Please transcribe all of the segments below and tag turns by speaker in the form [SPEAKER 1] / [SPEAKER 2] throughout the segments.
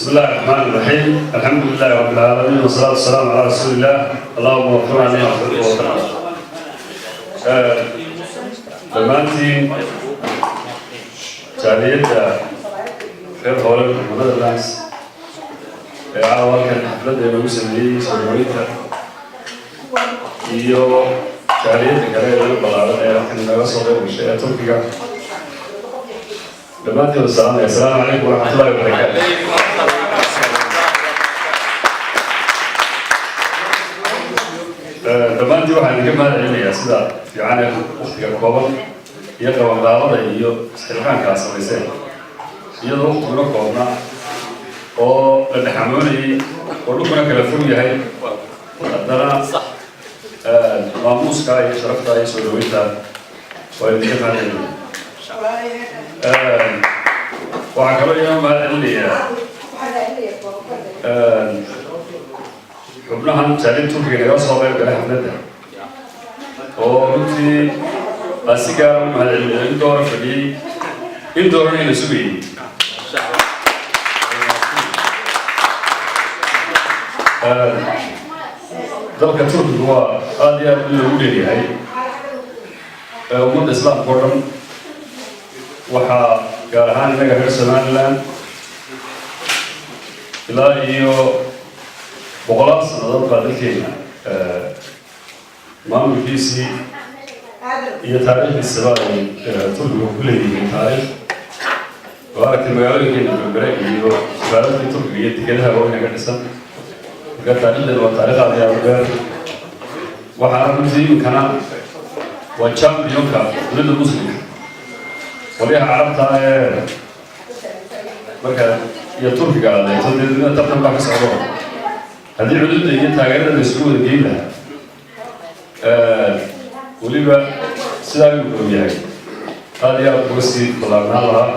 [SPEAKER 1] بسم الله الرحمن الرحيم، الحمد لله رب العالمين، والصلاة والسلام على رسول الله. اللهم وفقنا لما تحب وترضى. Dhammaantiin jaaliyadda reer Holland, Netherlands, ee caawa halkan xafladda inoogu sameeyey soo dhaweynta, iyo jaaliyadda kale ee laga ballaaran ee halkan inaga soo qayb gashay ee Turkiga, dhammaantiin waan salaamaya. Asalaamu calaykum waraxmatullahi wabarakaatu. Dhammaantiin waxaan idinka mahad celinayaa sida fiican ee waktiga kooban iyo qabanqaabada iyo isxilqaanka aad samayseen, iyadoo waktiguna koobna oo la dhexamoonayay oo dhulkuna kala fog yahay, haddana maamuuska iyo sharafta iyo soo dhaweynta waa idinka mahad celinaya. Waxaan kaloo idinka mahad celinayaa xubnahan jaaliyadda Turkiga naga soo qayb galay xafladda, oo runtii aan si gaara u mahad celinayo, in doora fadhiyey, in doorana ina sugayey. Dalka Turkiga waa aada iyo aad in loogu dheeryahay ummadda Islaamka oo dhan. Waxaa gaar ahaan innaga reer Somaliland ilaa iyo boqolaal sannadood baa dalkeena maamulkiisii iyo taariikhdiisaba ay Turkiga ku leeyihiin taariikh. Oo aragtay magaalooyinkeena Berbere iyo safaaradkii Turkiga iyo dekedaha waaweyn ka dhisan. Marka taariikhdeeda waa taariikh aad iyo aad u dheer. Waxaana runtii iminkana waa championka dunida Muslimka, qolyaha Carabta ee marka iyo Turkiga adeegto. Dee dunida tartan baa ka socdo. Haddii cududda iyo taageerada la isugu wada geyn lahaa, weliba sidaa uu og yahay, aada iyo aad uga sii ballaarnaan lahaa.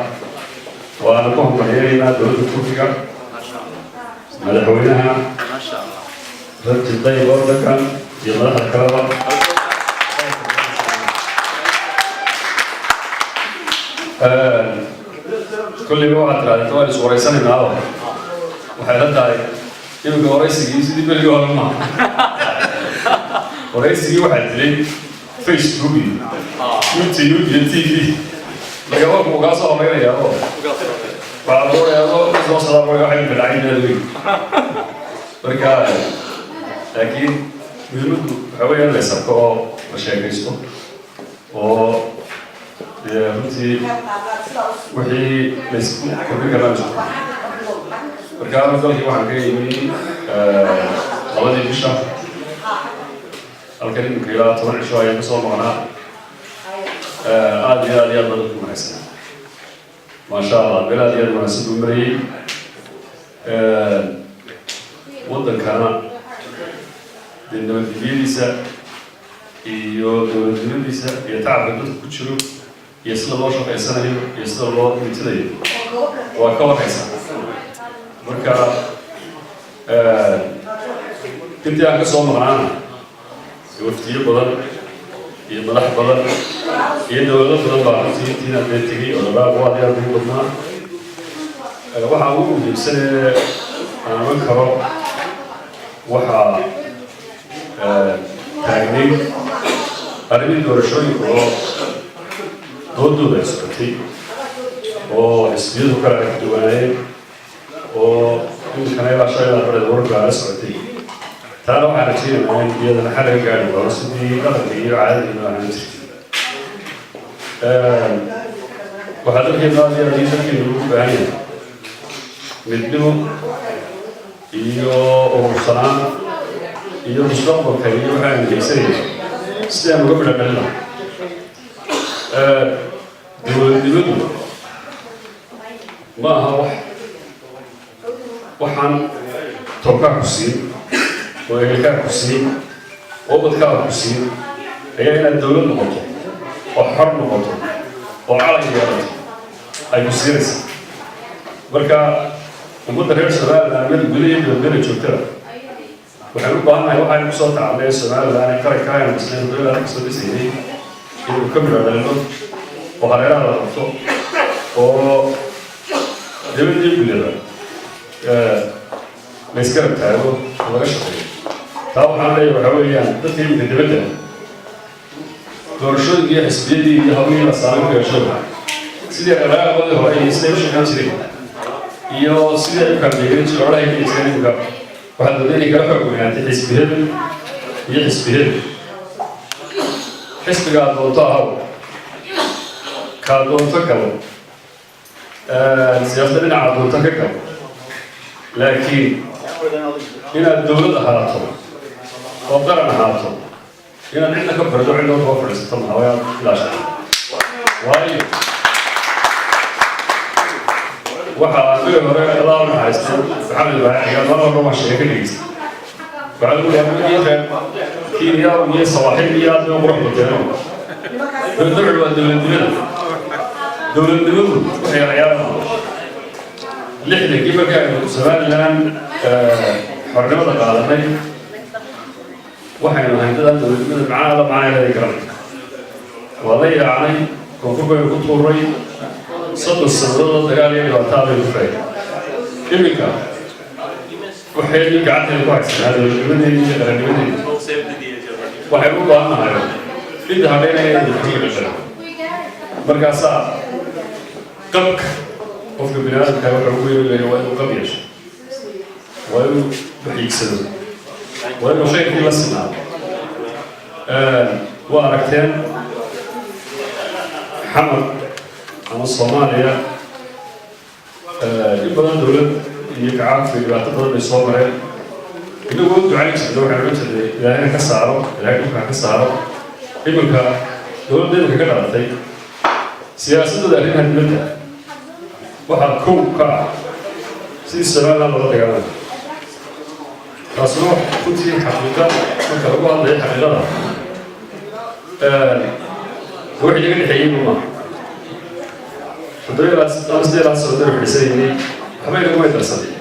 [SPEAKER 1] Waana ku hambalyeeraynaa dowladda Turkiga, madaxweynaha Rajab Tayyip Erdogan iyo madaxda kaleba. Kollayba waxaad tirahdeen waan is wareysanaynaa. Waxay la tahay iminka waraysigii sidii berigii hore maaha. Waraysigii waxaa dilay Facebook iyo YouTube iyo TV. Lagama kuu kaa soo horeynayaa oo waxaa lagu orayaa adoo soo socdaa waxay dhacay weyn. Marka laakiin muhiimaddu waxa weeye in la isarko oo la sheekaysto, oo dee runtii wixii la isku kordhin karaa la isku kordhin. Marka anu dalkii waxaan ka yimi 2dii bisha. Halkan iminka ilaa 10 cisho ayaan kasoo maqnaa. Aada iyo aad iyo aad baa dadku wanaagsan, maasha Allah. Meel aad iyo aad wanaagsan buu marayay waddankana. Dee nabadgelyadiisa iyo dowladnimadiisa iyo tacabka dadku ku jiro iyo sida loo shaqaysanayo iyo sida loo mintidayo waa ka warhaysaa. Marka intii aan ka soo maqnaana waftiyo badan iyo madax badan iyo dowlado badan baa runtii intiina dee tegey oo dhaqaaq aad iyo aad ugu badnaa. Waxaa ugu muhiimsan ee aan oran karo, waxaa taagnayd arrimihii doorashooyinka oo doodooda ay socotay, oo xisbiyadu kala aragti duwanaayeen, oo iminkana ilaa shalay bareed wararka la socotay. Taana waxaan rajaynaynaa in iyadana xal laga gaari doono, sidii dhaqanka iyo caadadiina ahaan jirtay. Waxaa dalkeenu aad iyo aad iyo dalkeenu ugu baahan yahay midnimo iyo urursanaan iyo mustaqbalka iyo waxaanu geysanayna sidaan uga midho dhalin lahaa. Dowladnimadu ma aha wax waxaan tolkaa ku siin oo ehelkaa ku siin oo ubadkaa ku siin ayaa inaad dowlad noqoto oo xor noqoto oo calan yeelato ay ku siinaysaa. Marka ummadda reer Somaliland, meel gudaha iyo dibadmeel joogtada, waxaan u baahannahay waxaynu kusoo tacabnay Somaliland ee qaranka aynu dhisnay dowladda kasoo dhisaynay inuu ka midho dhalino oo hareeraha la qabto oo dibad iyo gudaba. La isgarab taago oo laga shaqeeyo. Taa waxaan leeyahay, waxaa weeyaan dadka iminka dibadda doorashooyinka iyo xisbiyadii iyo hawlihii la saameyn ku yeesho, sidii dhaqaaqoodii hore iyo siday u shaqeyn jireen iyo sidii ay u campaign-garin jireen, ololahay geli jireen, iminka waxaad moodaa inay kala xoog weynaatay xisbi hebel iyo xisbi hebel. Xisbigaa doonto ahaw, kaa doonto galo, siyaasadda dhinaca doonto ka galo, laakiin inaad dowlad ahaato oo qaran ahaato, inaad cidna ka barido, cidna kaba fadhiisato maha, waa inaad ilaashato. Waayo, waxaa beri hore, Allah u naxariistay, Maxamed Ibraahim Cigaal, mar walba waan sheega ka dhegeysta, waxaa lagu leeyahay nimankii reer Kenya iyo Sawaaxil iyo aad bay u qurux bateeno. Dowladnimadu waa dowladnimada. Dowladnimadu waxay ciyaar maaha. 60-kii markii aynu Somaliland xornimada qaadanay, waxaynu ahayn dadaan dowladnimada macnaha la macnaheeda garanay. Waa la yaacnay, koonfur baynu ku tuuray, 30 sannadood dagaal iyo dhibaataa baynu ku faa'iiday. Iminka waxaynu gacanteeda ku haysanaa dowladnimadeedii iyo qarannimadeedii. Waxaynu u baahannahay inta hadhaynaya inaynu ku dhaqano. Markaasaa qabka qofka bini aadamka wuxuu ugu yeeraya waa inuu qab yeesho, waa inuu waxiigsado, waa inuu khayrkii la sinaado. Waa aragteen Xamar ama Soomaaliya in badan dowlad iyo kacaanku dhibaato badan bay soo mareen. Inagoo ducayn jirna, waxaan odhan jirnay Ilaahayna ka saaro, Ilaahay dhulka ka saaro. Iminka dowladda iminka ka dhalatay, siyaasaddooda arrimaha dibadda waxaa kow ka ah sidii Somaliland loola dagaalamay. Taasuna wax runtii xaqiiqa marka lagu hadlayo, xaqiiqada wixii naga dhexeeyey maaha. 7 ama 8 sano baynu fadhiisanaynay, waxba inagumay darsanay.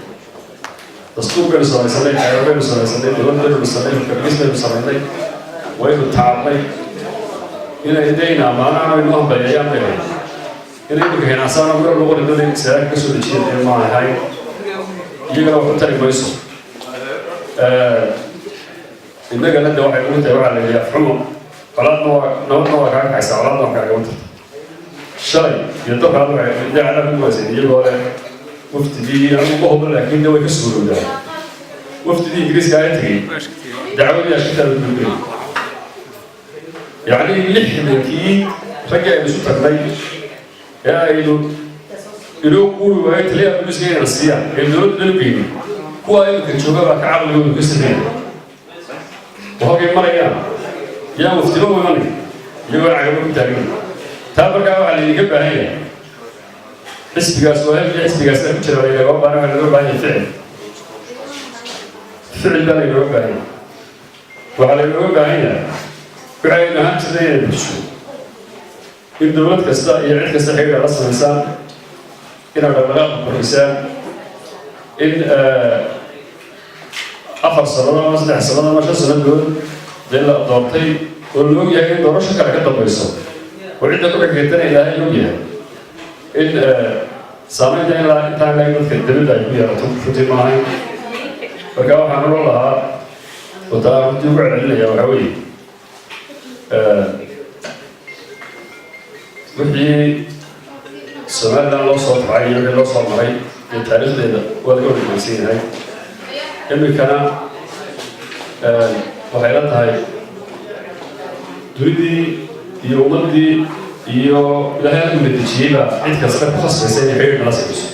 [SPEAKER 1] Dastuur baynu samaysanay, xeerar baynu samaysanay, dowlad baynu dhisanay, hoggaamiis baynu samaynay, waynu tacabnay. Inay dayna amaanaan aynu hambalyeeyaan bay ahayd. Inay iminka hinaasaan meel lagu ridada saaka ka soo dejiyeen dee ma ahayn. Iyagana wax u tari mayso, innagana de waxay ugu tahay, waxaa la yidhi afxumo colaadna waa nabadna waa kaaga kacaysaa, colaadna waa kaagama tarta. Shalay iyo dabkaad waxay idaacada ku wayseen iyagoo leh wafdigii, anigu ma hubo, laakiin de way ka suurowdaa, wafdigii Ingiriiska aya tegey dacwadii ashkitaa la gudbay. Yacni 60-kii raggii aynu isu tagnay ee aynu inoo guuri waayo taliyaha booliiska inayna siiyaan ee dowladda danu geynin, kuwa iminka jooga baa ka caqligoodu ka sameeya oo halkay marayaan yaan waftiba u imanay iyagoo cagabo ku taagan. Taa markaa waxaa laydinka baahan yahay, xisbigaas waa halkii xisbigaasna ku jira laynagama baahan. Waxaa looga baahan yahay ficil. Ficil baa laynooga baahan yahay. Waxaa laynooga baahan yahay waxaynu ahaan jirnay inay bulsho in dowlad kasta iyo cid kasta xiriir la samaysaan, inaad dhaqdhaqaaqa kordhisaan, in 4 sannadood ama 3 sannadood ama 5 sannadood dee la doortay oo la og yahay in doorasho kale ka dambayso oo cidda ku xigtana Ilaahay og yahay, in saameynta ilaa intaan leeg dadka dibadda ay ku yeelato runtii ma ahayn. Marka waxaan odhan lahaa oo taa runtii ugu celcelinaya, waxaa weeye wixii Somaliland loo soo tabcay iyo wixii loo soo maray iyo taariikhdeeda waa laga wargeysan yahay. Iminkana waxay la tahay dunidii iyo ummaddii iyo Ilaahay halkuu la dejiyey baa cid kasta ku khasbaysa inay xiriir nala samayso.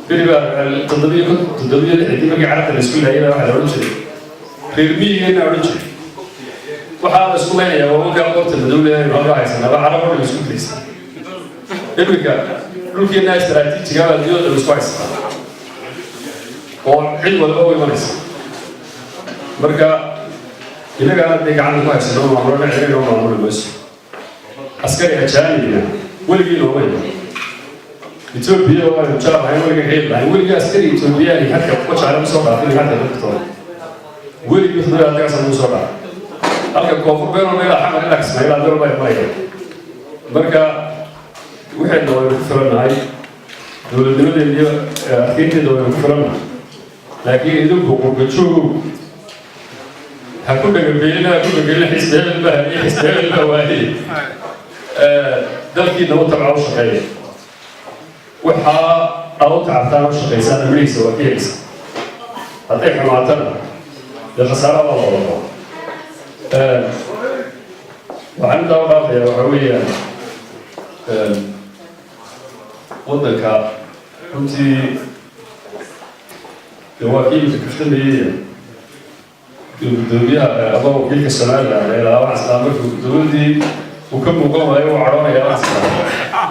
[SPEAKER 1] Beri baa 67-kii markii Carabta la isku laayay baa waxaa la odhan jiray, reer miyigeena odhan jiray, waxaa la isku leynayaa waa wankaa qorta madow leeyahay, halkaa haysanaa baa Carab oo dhan isku dilaysa. Iminka dhulkeenna istaraatiijiga baa diyooda la isku haysataa oo cid walba u imanaysa. Marka innagana dee gacanta ku haysano maamulana, cidina inoo maamuli mayso. Askari ajaanibina weligii nooma iman. Etoobiya oo aynu jaar ahayn, weligii xiriir lahayn, weligii askari Etoobiyaan xadka Wajaale usoo dhaafin, xadka dadkooda weligii 37 sano usoo dhaafay, halka koonfur been walba ilaa Xamar ilaa Kismaayo ilaa meel walba ay marayaan. Marka waxayna waynu ku filannahay. Dowladnimadeeda iyo adkeynteeda waynu ku filanna, laakiin idinku qurba joogow ha ku dhagabeelina, ha ku dhagabeelina xisbi hebel baa iyo xisbi hebel baa waayey. Dalkiina u tabca, u shaqeeya. Waxaa aad u tacabtaan, u shaqaysaan, midhihiisa waa ka helaysa. Hadday xumaatana dee khasaara baa la wada qaba. Waxaan intaa u dhaafaya waxaa weeyaan, waddanka runtii dee waa kii imika kaftamayey gudoomiyaha ama wakiilka Somaliland ee lahaa. Waxaan islaa markuu dowladdii uu ka muuqan waayo uu cadhoonaya. Waxaan islaa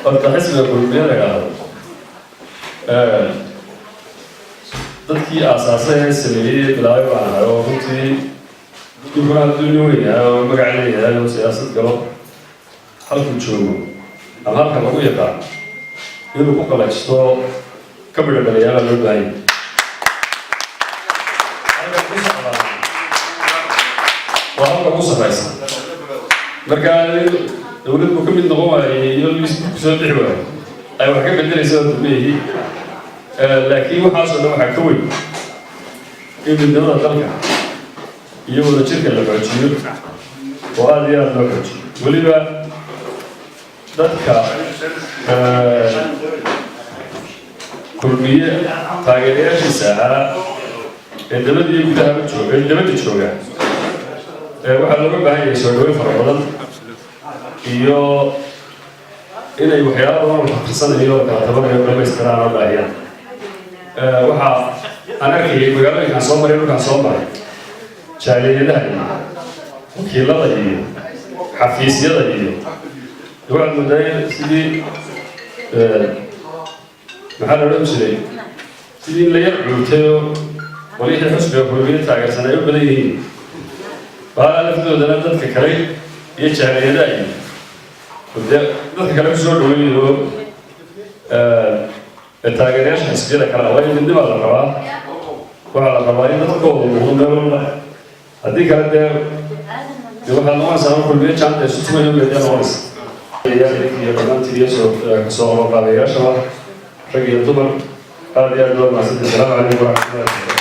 [SPEAKER 1] horta xisbiga Kulmiye la idhaahdo dadkii aasaasay ee sameeyey ee bilaabay baan ahay, oo runtii ninkuna hadduu nin weyn yahay oo magac leeyahay oo siyaasad galo, halkuu joogo ama halka lagu yaqaan inuu ku qalajisto, ka midho dhaliyaala loo baahan yahay. Halka ku socdaa waa halka ku sarraysa. Marka dowlad buu ka mid noqon waayey iyo liis buu kusoo bixi waayey ay wax ka bedelaysa oo dambeeyey, laakiin waxaasoo dhan waxaa ka weyn in midnimada dalka iyo wadajirka la xoojiyo oo aada iyo aada loo xoojiyo. Weliba dadka Kulmiye taageerayaashiisa ahaa ee dabada iyo gudahaba jooga, ee dabadda jooga, waxaa looga baahan yahay soo dhaweyn fara badan iyo inay waxyaaba badan oo akhrisanayo oo kala tabanayo dhamaystiraan oo dhaahiyaan. Waxaa aan arkayay magaalooyinkaan soo maray, dhulkaan soo maray, jaaliyadaha iyo wakiilada iyo xafiisyada iyo waxaad moodaa in sidii, maxaa la odhan jiray, sidii in la yar cuurtay oo qolihii xusbiga Kulmiye taageersan ay u badan yihiin. Baa laftoodana dadka kale iyo jaaliyadaha iyo dee dadka kale kusoo dhaweeyo taageerayaasha xisbiyada kale. Waa in midnima la rabaa. Waxaa la rabaa in dadkooda muuqdo meel walba. Haddii kale dee waxaad noqonaysaa mar Kulmiye jaanta isu tumayo meediya noqonaysa. Iyo dhammaantiin iyo soo kasoo qabanqaabayaashaba, rag iyo dumar, aad iyo aad loo mahadsantahay. Asalaamu calaykum waraxmatullahi.